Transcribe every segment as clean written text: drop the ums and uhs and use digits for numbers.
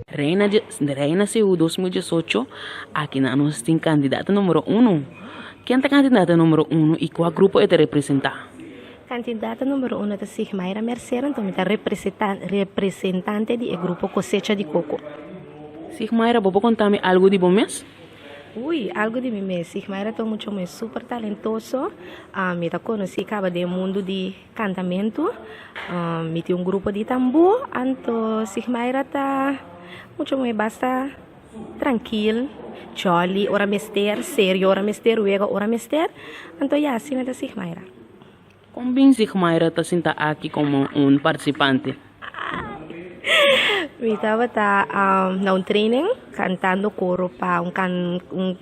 Reina Reina Seú 2018, aki nan nos tin kandidato numero uno. Ken ta kandidato numero uno i kua grupo e ta representá? Kandidato numero uno ta Sigmaira Mercera, anto mi ta representante di e grupo Cosecha di Coco. Sigmaira, bo por konta mi algu di bo mes? Ui, algu di mi mes. Sigmaira ta un mucha muhé super talentoso. Mi ta konosí kaba den e mundu di kantamentu. Mi tin un grupo di tambú, anto Sigmaira ta mucha muhé basta trankil, jolly ora mester, serio ora mester, wega ora mester. Anto ya, asina ta Sigmaira. Kon bin Sigmaira ta sinta aki komo un partisipante? Mi tabata na un training kantando koro pa un kan un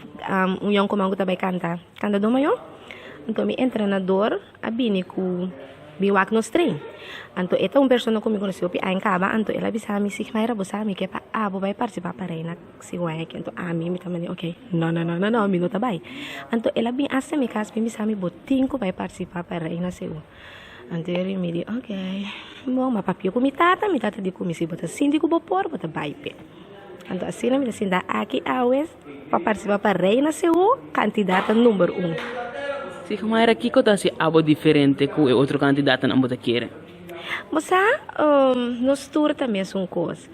un yonkuman ku ta bai kanta, kantadó mayor. Anto mi entrenador a bini ku bin wak nos train. Anto e ta un persona ku mi konosé hopi aña kaba, anto el a bisa mi, Sigmaira bo sa mi ke pa abo bai partisipá pa Reina Cigüeña aki. Anto ami mi ta manda ok, no no no no no mi no ta bai. Anto el a bin hasta mi kas bin bisa mi bo tin ku bai partisipá pa Reina Seú. Anto yo mi di ok, bon m'a papia ku mi tata, mi tata di ku mi si bo ta sinti ku bo por bo ta bai p'e. Anto asina mi ta sinta aki awes pa partisipá pa Reina Seú kandidata number un. Sigmaira, kiko ta hasi abo diferente ku e otro kandidatonan bo ta kere? Bo sa, nos tur ta mesun kos.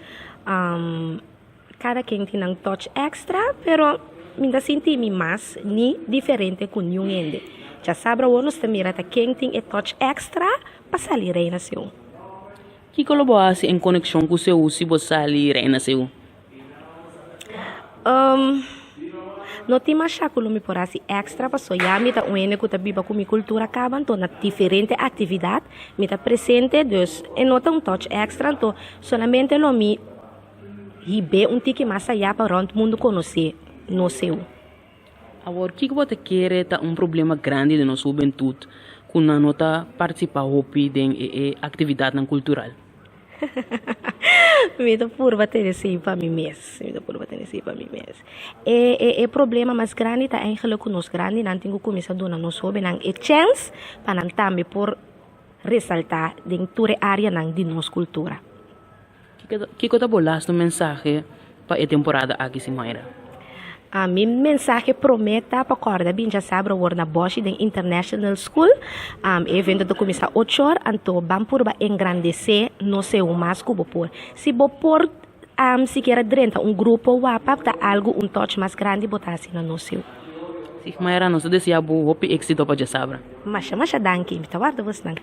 Kada ken tin nan touch extra, pero mi ta sinti mi mas ni diferente ku niun hende. Djasabra awor nos ta mira ta ken tin e touch extra pa sali Reina Seú. Kiko lo bo hasi en konekshon ku Seú si bo sali Reina Seú? No tin masha ku lo mi por hasi extra pasobra ya mi ta un hende ku ta biba ku mi kultura kaba, anto na diferente aktividat mi ta presente, dus e no ta un touch extra, anto solamente lo mi Hib'é un tiki mas ayá pa rònt mundu konosé nos Seú. Awor, kiko bo ta kere ta un problema grandi den nos hubentut ku nan no ta partisipá hopi den e e aktividatnan kultural? Mi ta purba tene esei pa mi mes. Mi ta purba tene esei pa mi mes. E e e problema mas grandi ta eigenlijk ku nos grandinan tin ku kuminsá duna nos hóbennan e chèns pa nan tambe por resaltá den tur e áreanan di nos kultura. Kiko ta bo lastu mensahe pa e temporada aki, Simaira? Mi mensahe promé ta pa kòrda bin djasabra wor na Boshi den International School. E evento ta kuminsá ocho or, anto ban purba engrandesé nos seú mas ku bo por. Si bo por sikiera drenta un grupo wapa ta algu un touch mas grandi bo ta hasi na nos seú. Sigmaira, nos ta deseá bo hopi éksito pa djasabra. Masha masha danki, mi ta warda bosnan.